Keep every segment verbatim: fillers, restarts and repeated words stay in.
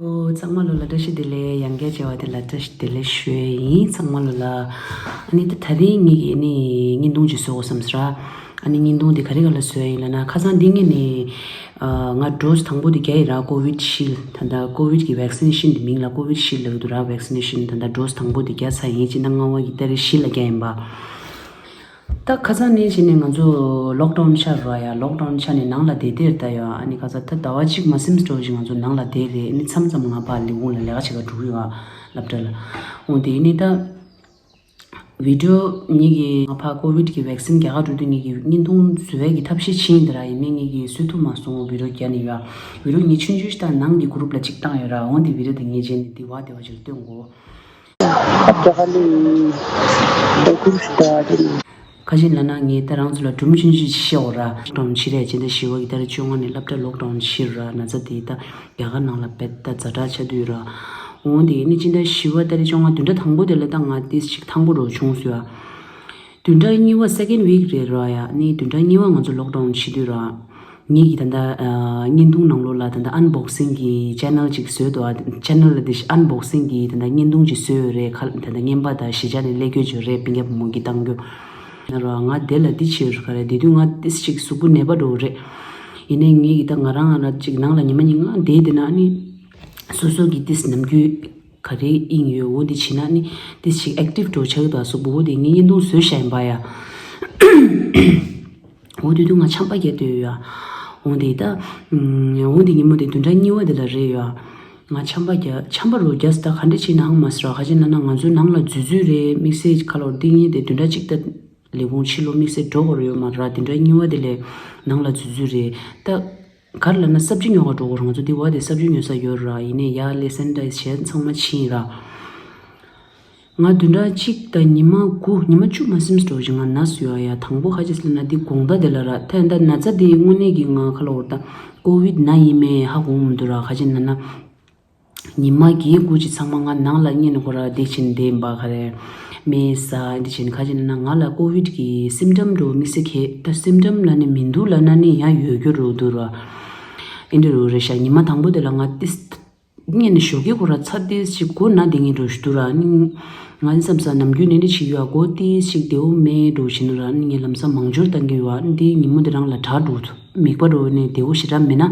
ཨོ། ཚང་མ་ལོ་ལ་བཀྲ་ཤིས་བདེ་ལེགས། ཡང་བསྐྱར་མཇལ་བ་དེ་ལ་བཀྲ་ཤིས་བདེ་ལེགས་ཞུ་ཡས་ཡིན། ཚང་མ་ལོ་ལ། ཨ་ནི་ད་ད་རིང་ངེད་ཀྱིས་ནི་བརྙན་ཐུང་ཅིག་བཟོ་དགོས་བསམ་སོང་ར། ཨ་ནི་བརྙན་ཐུང་དེ་ག་རེ་ག་ལ་བཟོ་ཡས་ཡིན་ལབ་ན། ཁ་སང་འདི་ངས་ནི་ཨ་ང་ཌོ་སི་དང་པོ་དེ་བརྒྱབ་ཡིན་ར། ཀོ་ཝིཌ་ཤིལ་ད་ལྟ་ཀོ་ཝིཌ་ཀྱི་ཝེག་སི་ནེ་ཤིན་དེ་མིང་ལ་ཀོ་ཝིཌ་ཤིལ་ལབ་འདུག་ར། ཝེག་སི་ནེ་ཤིན་ད་ལྟ་ཌོ་སི་དང་པོ་དེ་བརྒྱབ་ཚར་ཡིན། སྤྱི་ཟླ་ལྔ་པ་གི་ཏ་རིག་བཞི་ལ་བརྒྱབ་ཡིན་པ། ད་ཁ་སང་ནས་བྱས་ནས་ང་ཚོ་ལོག་ཌའུན་ཆགས་ར་ཡ། ལོག་ཌའུན་ཆགས་ནས་ནང་ལ་བསྡད་བསྡད་ད་ཡ། ཨ་ནི་ཁ་སང་ད་ཟླ་བ་གཅིག་མ་ཟིན་འགྲོ་བཞིན་ང་ཚོ་ནང་ལ་བསྡད་རེད། ཨ་ནི་མཚམས་མཚམས་ང་ཕར་ལས་ཁུངས་ལ་ལས་ཀ་བྱེད་ག་འགྲོ་གི་ཡོད་ཨ། སློབ་གྲྭ་ལ། འོ་དེ་ནི་ད་བི་ཌིའོ་ངེད་ཀྱིས་ང་ཕར་ཀོ་ཝིཌ་ཀྱི་ཝེག་སིན་རྒྱག་ག་འགྲོ་དུས་ངེད་ཀྱིས་བརྙན་ཐུང་བཟོ་ཡས་ཀྱི་ཐབས་ཤེས་བྱས་ཡིན་ད་ར། ཡིན་ནའི་ངེད་ཀྱིས་བཟོ་ཐུབ་མ་སོང་། བི་ཌིའོ་རྒྱག་ནས་ཡོད་ཨ། བི་ཌིའོ་ངས་ཆུང་ཆུང་ཞིག་ད་ནང་གི་གུ་རུབ་ལ་གཅིག་བཏང་ཡོད་ར། འོ་དེ་བི་ཌིའོ་དེ་ངས་བྱས་ནས་དེ་བ་དེ་བ་ཅིག་ལ་སྟོན་དགོས། ཁ་ཅིག་ལབ་ན་ངས་ད་རང་ཚོ་ལ་སྒྲུང་ཆུང་ཆུང་ཞིག་བཤད་འོ་ར། ལོག་ཌའུན་ཕྱིར་རེད། སྤྱི་ཟླ་བཞི་པ་གི་ཏ་རིག་བཅོ་ལྔ་ནས་སློབ་གྲྭ་ལོག་ཌའུན་ཕྱིར་ར། ན་ཚ་དེ་ད་རྒྱ་གར་ནང་ལ་བེད་ད་ཛ་དྲག་ཆགས་དུས་ར། འོང་དེ་ནི་སྤྱི་ཟླ་བཞི་པ་ཏ་རིག་བཅོ་ལྔ་བདུན་ཕྲག་དང་པོ་དེ་ལ་ད་ང་ཏིས་ཞིག་ཐང་པོ་རུ་བྱུང་སོང་ཡ། བདུན་ཕྲག་གཉིས་པ་སེ་ཀེན་ཝིག་རེད་ར་ཡ། ནི་བདུན་ཕྲག་གཉིས་པ་ང་ཚོ་ལོག་ཌའུན་བྱེད་དུས་ར། ངེད་ཀྱིས་ད་ལྟ་ཨ་བརྙན་ཐུང་ནང་ལོགས་ལ་ད་ལྟ་ཨན་བོག་སིང་གི་ཆེ་ནལ་ཅིག་བཟོས་འདུག་ཨ། ཆེ་ནལ་ལ་དེ་ཨན་བོག་སིང་གི་ད་ལྟ་བརྙན་ཐུང་ཅིག་བཟོས་ཡོད་རེད། ཁ་ད་ལྟ་རྔན་པ་དང་གཞིས་ཆགས་ནས་སླེབས་རྒྱུ་ཅིག་རེད། སྤུན་ཀྱག་བུ་མོ་གིས་བཏང་རྒྱུ། ན་ར་ང་དེ་ལ་འདི་བྱས་ཡོད་རེད། ག་རེ་དེ་དུས་ང་ཏིས་ཅིག་གཟུགས་པོ་ནད་པ་འདྲ་བོ་རེད། ཡིན་ནའི་ངེད་ཀྱིས་ད་ང་རང་ང་རང་ཅིག་ནང་ལ་ཉི་མ་ཉིན་གང་བསྡད་དེ་ན་ཨ་ནི་སོ་སོ་གི་ཏིས་ནམ་རྒྱུན་ག་རེ་ཨིན་ཡོད་འོ་དེ་བྱས་ན་ཨ་ནི་ཏིས་ཅིག་ཨེག་ཊིབ་འདྲ་བོ་ཆགས་ཀྱི་འདུག་གཟུགས་པོ། འོ་དེ་ངས་བརྙན་ཐུང་བཟོས་བཞག་ཡིན་པ་ཡ། འོ་དེ་དུས་ང་ཆམ་པ་བརྒྱབ་བསྡད་ཡོད་ཡ། འོ་དེ་ད་ཨམ། འོ་དེ་ཉིན་མོ་དེ་བདུན་ཕྲག་གཉིས་པ་དེ་ལ་རེད་ཡ། ང་ཆམ་པ་བརྒྱབ། ཆམ་པ་རུ་བརྒྱབ་སྟེ་ག་འདྲ་བྱས་ནའང་མ་ཟེར་བ། ཁ་ཅིག་ན་ན་ང་ཚོའི་ནང་ལ་འཛུལ་འཛུལ་རེད། དམིགས་བསལ་ཁ་ལོར་འདི་ངས་དེ་བདུན་ཕྲག་གཅིག་ད་ལས་ཁུངས་ཕྱི་ལོགས་དམིགས་བསལ་འགྲོ་དགོས་རེད་ཡོད་མ་རེད། བདུན་ཕྲག་གཉིས་པ་དེ་ལས་ནང་ལ་འཛུལ་འཛུལ་རེད་ད། ག་རེ་ལབ་ན་སབ་ཇི་ཉོ་ག་འགྲོ་དགོས་རེད། ང་ཚོ་འདི་བ་དེ་སབ་ཇི་ཉོ་ས་ཡོད་ར། ཡིན་ནའི་ཡ་ལས་སེན་ཊ་ཡིས་བྱས་ཚང་མ་ཕྱིན་ར། ང་བདུན་ཕྲག་གཅིག་དང་ཉི་མ་དགུ་ཉི་མ་བཅུ་མ་ཟིན་འགྲོ་བཞིན་ང་ན་སོ་ཡ་ཡ། དང་པོ་ཁ་ཅིག་ལབ་ན་འདི་དགོང་དག་དེ་ལ་ར། ད་ད་ན་ཚ་དེ་དངོས་གནས་ཀྱི་ང་ཁ་ལོ་བར་ད་ཀོ་ཝིད་ན་ཡིན་མེད་ཧ་གོ་མི་འདུག་ར། ཁ་ཅིག་ན་ན། ཉི་མ་བརྒྱད་དགུ་ཅིག་ཚང་མ་ང་ནང་ལ་གཉིད་ནས་ཁོ་ར་བསྡད་ཕྱིན་བསྡད་ཡིན་པ། ག་རེ་མེད་ས་འདི་བྱས་ནས། ཁ་ཅིག་ན་ན་ང་ལ་ཀོ་ཝིད་ཀྱི་སིམ་ཊམ་འདྲ་བོ་དམིགས་བསལ་གྱི་ད་སིམ་ཊམ་ལབ་ནི་མི་འདུག་ལབ་ན་ནི་ཡང་ཡོད་རྒྱུ་རུ་འདུག་ར། ཨེ་འདྲ་རུ་རེད་ཤག་ཉི་མ་དང་པོ་དེ་ལ་ང་ཏིས་གཉིད་ནས་ཞོགས་ཀས་ཁོ་ར་ཚ་ཏིས་ཅིག་མགོ་ན་བསྡད་མཁན་འདྲ་བོ་ཞིག་འདུག་ར། ནི་ང་ནི་བསམ་ས་ནམ་རྒྱུན་ནས་འདི་བྱེད་ཀྱི་ཡོད་ཨ། མགོ་ཏིས་ཅིག་བདེ་བོ་མེད་འདྲ་བོ་བྱས་ནས་ར། ནི་ངས་ལམ་སང་མང་སྦྱོར་བཏང་གི་ཡོད་ཨ། ནི་འདི་ཉིན་མོ་དེ་རང་ལ་དྲག་འགྲོ་གི་འདུག་མིད་པ་འདྲ་བོ་ནས་བདེ་བོ་ཞེ་དྲག་མེད་ན།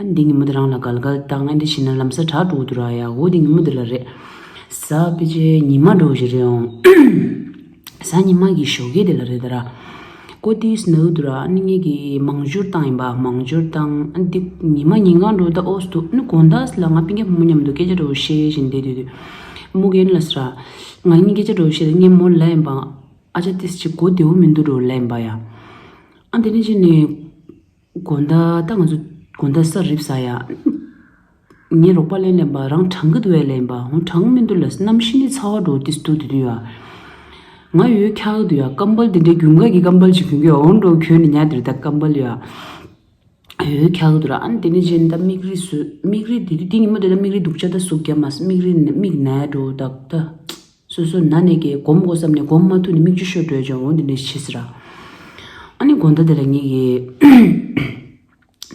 ཨ་འདི་ཉིན་མོ་དེ་རང་ལ་གལ་གལ་བཏང་། ཨ་འདི་བྱས་ན་ལམ་སང་དྲག་འགྲོ་གི་འདུག་ར་ཡ། འོ་འདི་ཉིན་མོ་དེ་ལ་རེད། གཟའ་ཕལ་ཆེར་ཉི་མ་འདྲ་བོ་ཞིག་རེད་འོང་། གཟའ་ཉི་མ་གི་ཞོགས་ཀས་དེ་ལ་རེད་ད་ར། ཀོ་ཏིས་ནའུ་དུ་ར། ཨ་ནི་ངེད་ཀྱིས་མང་སྦྱོར་བཏང་ཡིན་པ། མང་སྦྱོར་བཏང་། ཨ་འདི་ཉི་མ་ཉིན་གང་འགྲོ་ད་ཨོས་འདུག་ཨ་ནི་དགོང་དག་ལ་ང་སྤུན་ཀྱག་བུ་མོ་མཉམ་དུ་སྐད་ཆ་འདྲ་བོ་བཤད་བཞིན་བསྡད་དུས་དུས། མོ་གིས་ལབ་ས་ར། ང་གཉིས་སྐད་ཆ་འདྲ་བོ་བཤད་དུས་ངས་མོ་ལབ་ཡིན་པ། ཨ་ཅག་ཏིས་ཅིག་མགོ་བདེ་བོ་མི་འདུག་འགྲོ་ལབ་ཡིན་པ་ཡ། ཨ་དེ་ནས་ཅི་ནས། དགོང་དག་ད་ང་ཚོ་དགོང་དག་ས་རིབ་ས་ཡ། ངའི་རོགས་པ་ལན་ལེན་པ་རང་གྲང་གི་འདུག་བས་ལེན་པ་ཧོན་གྲང་མི་འདུག་ལ་གནམ་གཤིས་ནི་ཚ་བ་འགྲོ་ཏིས་འདུག་དུས་དུས་ཡ། ང་ཡོད་འཁྱག་གི་འདུག་ཡ། ཀམ་པལ་དེ་འདྲའི་རྒྱུན་འགའ་གི་ཀམ་པལ་ཅིག་གྱོན་གྱི་འོང་འགྲོ་གྱོན་ནས་ཉལ་དུས་ད་ཀམ་པལ་ཡ། ཡོད་འཁྱག་གི་འདུག་ར། ཨ་ནི་དེ་ནས་ཅི་ནས་ད་མིག་རིལ་བཟོས། མིག་རིལ་དེ་དུས་དེ་ཉིན་མོ་དེ་ད་མིག་རིལ་སྡུག་ཅག་ད་ཟུག་རྒྱབ་མ་སོང་། མིག་རིལ་ནས་མིག་ན་འགྲོ་ད་ད། སོ་སོ་ན་ནས་ཀྱི་སྒོམ་དགོས་བསམ་ནས་སྒོམ་མ་ཐུབ་ནས་མིག་ཆུ་ཤོར་འགྲོ་ཅོང་འོ་འདི་འདྲ་བྱེད་སྲིད་ར། ཨ་ནི་དགོང་དག་དེ་ལ་ངེད་ཀྱིས་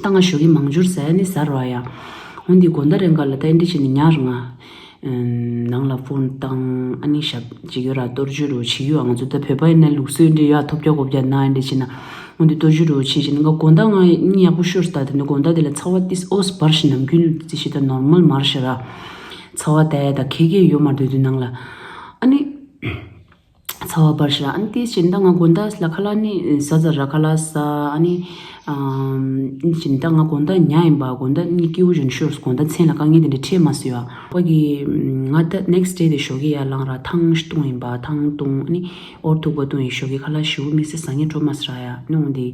ད་ང་ཞོགས་ཀས་མང་སྦྱོར་ཟ་ཡ་ནི་ཟ་རོགས་ཡ། འོ་འདི་དགོང་དག་རན་ག་ལ་ད་ཨེ་འདྲ་བྱས་ནས་ཉར་ང་། ནང་ལ་ཕོན་བཏང་། ཨ་ནི་ཞབས་ཅིག་ཡོད་ར། གཏོར་བཅོས་རོ་བྱེད་ཡོད། ང་ཚོ་ད་བོད་པ་ཡིན་ན་ལུགས་སྲོལ་འདྲ་ཡོད། ཐོབ་རྒྱག་གོ་རྒྱག་ན་ཨེ་འདྲ་བྱས་ན། འོ་འདི་གཏོར་བཅོས་རོ་བྱེད་བྱས་ན་ང་དགོང་དག་ང་གཉིད་ཡག་པོ་ཤོར་སྟ། དེ་ནི་དགོང་དག་དེ་ལ་ཚ་བ་ཏིས་ཨོས་འབར་ཞིང་ནམ་རྒྱུན་ཅི་ཞིག་ད་ནོར་མལ་མར་ཤ་ར། ཚ་བ་ད་ཡ་ད་ཁེ་ཁེ་ཡོད་མ་འདོད་དུས་ནང་ལ། ཨ་ནི། ཚ་བ་འབར་ཤ་ར། ཨ་ནི་ཏིས་ཅིན་ད་ང་དགོང་དག་ལ་ཁ་ལག་ནི་ཟ་ཟ་ར་ཁ་ལག་ཟ། ཨ་ནི། ཨམ། ཅིན་ད་ང་དགོང་དག་ཉལ་ཡིན་པ། དགོང་དག་གཉིད་སྐྱིད་པོ་ཅིག་ཤོར། དགོང་དག་མཚན་ལ་དཀའ་ངལ་དེ་འདྲ་འཕྲད་མ་སོང་ཡ། ཕ་གི། ང་ད་ནེག་སི་ཌེ་དེ་ཞོགས་ཀས་ཡར་ལངས་ར་ཐང་བཏུང་ཡིན་པ། ཐང་བཏུང་། ཨ་ནི་ཨོར་ཐུག་པ་བཏུང་ཡིན། ཞོགས་ཀས་ཁ་ལག་ཞེ་པོ་དམིགས་བསལ་ཟ་མཁན་འགྲོ་མ་སོང་ར་ཡ། ཨ་ནི་འོ་འདི་